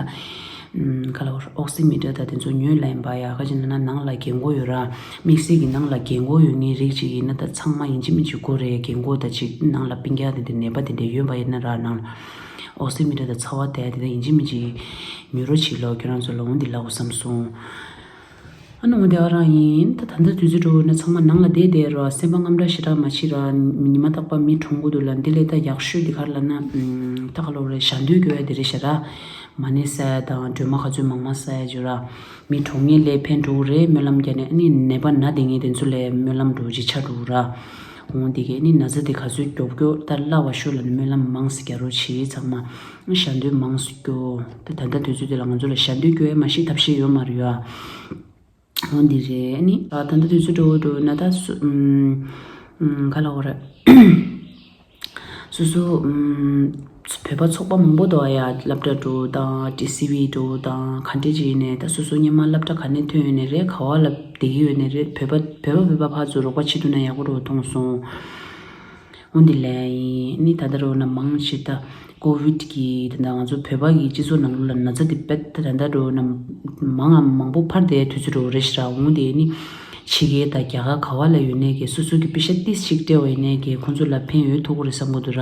ཁ་ལ་oximeter ད་དེ་ཚོ་ཉོས་ལ་ཡིན་པ་ཡ་ཁ་ཅིག་ན་ན་ནང་ལ་རྒན་གོག་ཡོད་ར། དམིགས་བསལ་གི་ནང་ལ་རྒན་གོག་ཡོད་ངེས་རིགས་ཅིག་ཡིན་ན་ད་ཚང་མ་ཡིན་གཅིག་མིན་གཅིག་དགོས་རེད། རྒན་གོག་ད་ཅིག་ནང་ལ་སྤུན་ཀྱག་དེ་འདྲ་ནད་པ་དེ་འདྲ་ཡོད་པ་ཡིན་ན་ར་ནང་ལ་oximeter ད་ཚ་བ་དེ་དེ་འདྲ་ཡིན་གཅིག་མིན་གཅིག་ཉོ་རོགས་བྱེད་ལོ་ཁྱོད་རང་ཚོ་ལ་འོན་ཏེ་ལབ་དགོས་བསམ་སོང་། ཨ་ནི་འོ་དེ་ག་རང་ཡིན། ད་ད་ལྟ་དུས་ཚོད་འགྲོ་ན་ཚང་མ་ནང་ལ་བསྡད་བསྡད་རོ། སེམས་པ་དངངས་སྐྲག་ཞེ་དྲག་མ་བྱེད་ར། ཉི་མ་རྟག་པར་མི་གྲོངས་གི་འདུག་ལ་འདི་ལས་ད་ཡག་ཤོས་འདི་ག་རེ་ལབ་ན་ད་ག་ལོ་རེད་ཞག་འདོན་སྐྱོ་ཡ་དེ་རེད་ཤག་ར། མ་ཎི་ཟ་ཡ་དང་སྒྲོལ་མ་ག་ཚོད་མང་མང་ཟ་ཡ་བྱོས་ར། མི་གྲོངས་མཁན་ལས་ཕན་འགྲོ་གི་རེད། སྨོན་ལམ་རྒྱག་ནས་ཨ་ནི་ནད་པ་ན་བསྡད་མཁན་དེ་ཚོ་ལས་སྨོན་ལམ་འགྲོ་ཅིག་ཆ་འགྲོ་གི་ར། འོང་དེ་གས་ནི་ན་ཚ་དེ་ག་ཚོད་མགྱོགས་མགྱོགས་ད་སླ་བ་ཤོས་ལ་ནི་སྨོན་ལམ་མང་ཙམ་རྒྱག་རོགས་བྱེད་ཚང་མ། ཞག་འདོན་མང་ཙམ་སྐྱོ། ད་ད་ལྟ་དུས་ཚོད་དེ་ལ་ང་ཚོ་ལ་ཞག་འདོན་སྐྱོ་ཡ་མ་ཤི་ཐབས་ཤེས་ཡོད་མ་རེད་ཡ། འོ་འདི་རེད། ཨ་ནི་ད་ལྟ་དུས་ཚོད་འགྲོ་འགྲོ་ན་ད་སུ་ཨུམ་ཨུམ་ག་ལ་འོ་རེད། སོ་སོ་ཨུམ་བོད་པ་ཚོགས་པ་མང་པོ་འདུག་ཨ་ཡ། སློབ་གྲྭ་འགྲོ་དང་ཊི་སི་ཝི་འགྲོ་དང་ག་འདྲས་ཅིག་ཡིན་ནས་ད་སོ་སོ་སྔོན་མ་སློབ་གྲྭ་ག་ནས་ཐོན་ཡོད་ནས་རེད། ག་བ་ལ་བསྡད་ཀྱི་ཡོད་ནས་རེད། བོད་པ་བོད་པ་བོད་པ་ཕར་ཚུར་རོགས་པ་བྱེད་ཐུབ་ན་ཡག་པོ་འགྲོ་མཐོང་སོང་། འོ་འདི་ལས་ཡིན་ནི་ད་ལྟ་རོ་ན་མང་ཆེ་ད་ཀོ་ཝིད་ཀྱི་ད་ལྟ་ང་ཚོ་བོད་པ་གི་སྤྱི་ཚོགས་ནང་ལོགས་ལ་ན་ཚ་འདི་དཔེ་ད་ད་ལྟ་རོ་ན་མང་ང་མང་པོ་འཕར་བསྡད་དུས་ཚོད་འགྲོ་རེད་ཤག་འོ་འདི་ནི་ཕྱི་རྒྱལ་དང་རྒྱ་གར་ག་བ་ལ་ཡོད་ནས་གི་སོ་སོ་གི་པེ་ཤ་ཏིས་ཞིག་སྤྲད་པ་ཡིན་ནས་གི་ཁོང་ཚོ་ལ་ཕན་ཡོད་ཐུག་གི་རེད་བསམ་གི་འདུག་ར།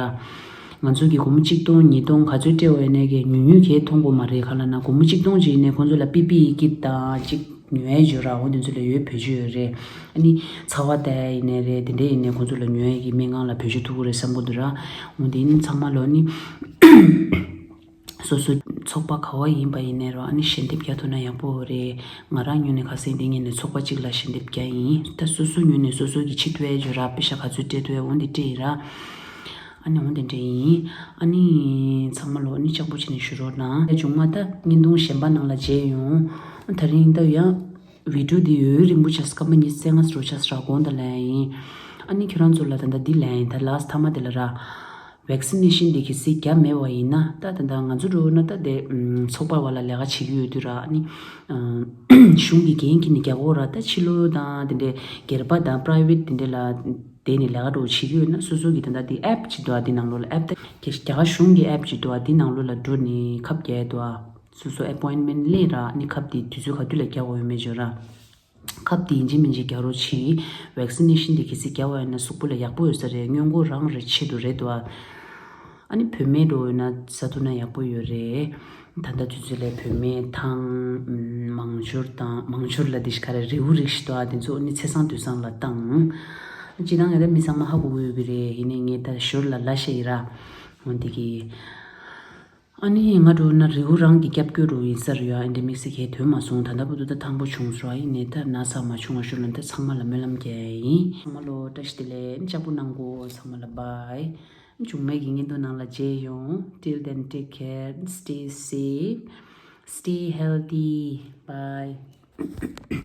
ང་ཚོ་གི་སྒོར་མོ་གཅིག་སྟོང་ཉིས་སྟོང་ག་ཚོད་སྤྲད་པ་ཡིན་ནས་གི་ཉུང་ཉུང་གས་མཐོང་གི་མ་རེད། ག་ལ་ན་སྒོར་མོ་གཅིག་སྟོང་ཅིག་ཡིན་ནས་ཁོང་ཚོ་ལ་པི་པི་ཨི་ཀིཊ་དང་གཅིག་ཉོ་ཡས་བརྗོད་ར། འོ་དེ་ཚོ་ལ་ཡོད་བེད་སྤྱོད་ཡོད་རེད། ཨ་ནི་ཚ་བ་དེ་ཡིན་ནའི་རེད། དེ་འདྲས་ཡིན་ནའི་ཁོང་ཚོ་ལ་ཉོ་ཡས་ཀྱི་སྨན་ཁང་ལ་བེད་སྤྱོད་ཐུབ་ཀྱི་རེད་བསམ་གྱི་འདུག་ར། འོ་དེ་ནི་ཚང་མ་ལོ་ནི་སོ་སོ་ཚོགས་པ་ག་བ་ཡིན་པ་ཡིན་ནའི་རོ། ཨ་ནི་ཞལ་འདེབས་རྒྱག་ཐུབ་ན་ཡག་པོ་རེད། ང་རང་ངོས་ནས་ཁ་སང་འདི་ངོས་ནས་ཚོགས་པ་གཅིག་ལ་ཞལ་འདེབས་རྒྱག་ཡིན། ད་སོ་སོ་ངོས་ནས་སོ་སོ་གི་ཆེད་དུ་ཨེ་བརྗོད་ར། པེ་ཤ་ག་ཚོད་སྤྲད་ཐུབ་ཨེ་འོ་འདི་སྤྲད་ཡིན་ར། ཨ་ནི་འོ་དེ་འདྲ་ཡིན། ཨ་ནི་ཚང་མ་ལོ་ཨ་ནི་ལྕགས་པོ་བྱས་ནས་ཞུ་རོགས་གནང་། ད་བྱུང་མ་ད་བརྙན་ཐུང་གཞན་པ་ནང་ལ་མཇལ་ཡོང་། ད་རིང་ད་ཡང་བི་ཌིའོ་འདི་ཡོད་རིང་པོ་ཆགས། སྐར་མ་ཉི་ཤུ་རྩ་ལྔ་རོ་ཆགས་ར་དགོངས་དག་ལན་ཡིན། ཨ་ནི་ཁྱོད་རང་ཚོ་ལ་ད་ད་འདི་ལན་ཡིན། ད་ལཱ་སི་ཊི་མཐའ་མ་དེ་ལ་ར། ཝེག་སི་ནེ་ཤིན་དེ་གལ་སྲིད་བརྒྱབ་མེད་པ་ཡིན་ན་ད་ད་ད་ང་ཚོ་འགྲོ་ན་ད་དེ་ཚོགས་པ་བ་ལ་ལས་ཀ་བྱེད་ཀྱི་ཡོད་དུས་ར། ཨ་ནི་གཞུང་གི་འགན་འཁྱེར་ནས་རྒྱག་དགོས་ར། ད་ཕྱི་ལོགས་དང་དེ་འདྲའི་སྒེར་པ་དང་པ་རའི་ཝེ་ཊི་དེ་འདྲ་ལ། དེ་ནི་ལས་ཀ་འགྲོ་བྱེད་ཀྱི་ཡོད་ན་སོ་སོ་གི་ད་ལྟ་དེ་ཨེབ་ཅིག་འདུག་ཨ། དེ་ནང་ལོགས་ལ་ཨེབ་ད་རྒྱ་གར་གཞུང་གི་ཨེབ་ཅིག་འདུག་ཨ། དེ་ནང་ལོགས་ལ་འགྲོ་ནས་ཁབ་རྒྱག་འདུག་ཨ། སོ་སོ་ཨེ་པོའིན་མེན་ཊི་ལེན་ར། ཨ་ནི་ཁབ་དེ་དུས་ཚོད་ག་དུས་ལ་རྒྱག་དགོས་ཡོད་མེད་བརྗོད་ར། ཁབ་དེ་ཡིན་གཅིག་མིན་གཅིག་རྒྱག་རོགས་གྱིས། ཝེག་སི་ནེ་ཤིན་དེ་གལ་སྲིད་བརྒྱབ་པ་ཡིན་ན་གཟུགས་པོ་ལ་ཡག་པོ་ཡོད་ས་རེད། སྔོན་འགོག་རང་རེད་ཆེད་དུ་རེད་འདུག་ཨ། ཨ་ནི་བུད་མེད་འགྲོ་ཡོད་ན་ཟ་ཐུབ་ན་ཡག་པོ་ཡོད་རེད། ད་ལྟ་དུས་ཚོད་ལས་བུད་མེད་ཐང་མང་ཤོར་དང་མང་ཤོར་ལ་དེ་ཤི་ཁ་རེ་རེའུ་རིགས་ཤི་དོ་ཨ། དེ་ཚོ་ནི་ཚེས་བཟང་དུས་བཟང་ལ་བཏང་། སྤྱི་བཏང་ངས་ད་མི་ཚང་མ་ཧ་གོ་གི་ཡོད་པ་རེད། ཡིན་ནའི་ངས་ད་ཞོར་ལ་ལ་ཤ་ཡི་ར། འོན་ཏེ་གི། ཨ་ནི་ང་འགྲོ་ན་རེའུ་རང་གི་སྐྱབས་བཀོད་རུ་ཡིན་ས་རེད་ཡ། ཨེ་འདྲ་དམིགས་བསལ་གས་དོན་མ་སོང་། ད་ལྟ་བུ་དུ་ད་ཐང་པོ་བྱུང་སོང་ཨ། ཡིན་ནའི་ད་ན་ཚ་མ་བྱུང་བ་ཞོར་ལ་ད་ཚང་མ་ལ་སྨོན་ལམ་རྒྱག་ཡིན། ཚང་མ་ལོ་བཀྲ་ཤིས་བདེ་ལེགས། ལྕགས་པོ་གནང་གོ་ཚང་མ་ལ། བྷའི། མཇུག་མའི་གི་བརྙན་ཐུང་ནང་ལ་མཇལ་ཡོང་། Till then, take care, stay safe, stay healthy, bye.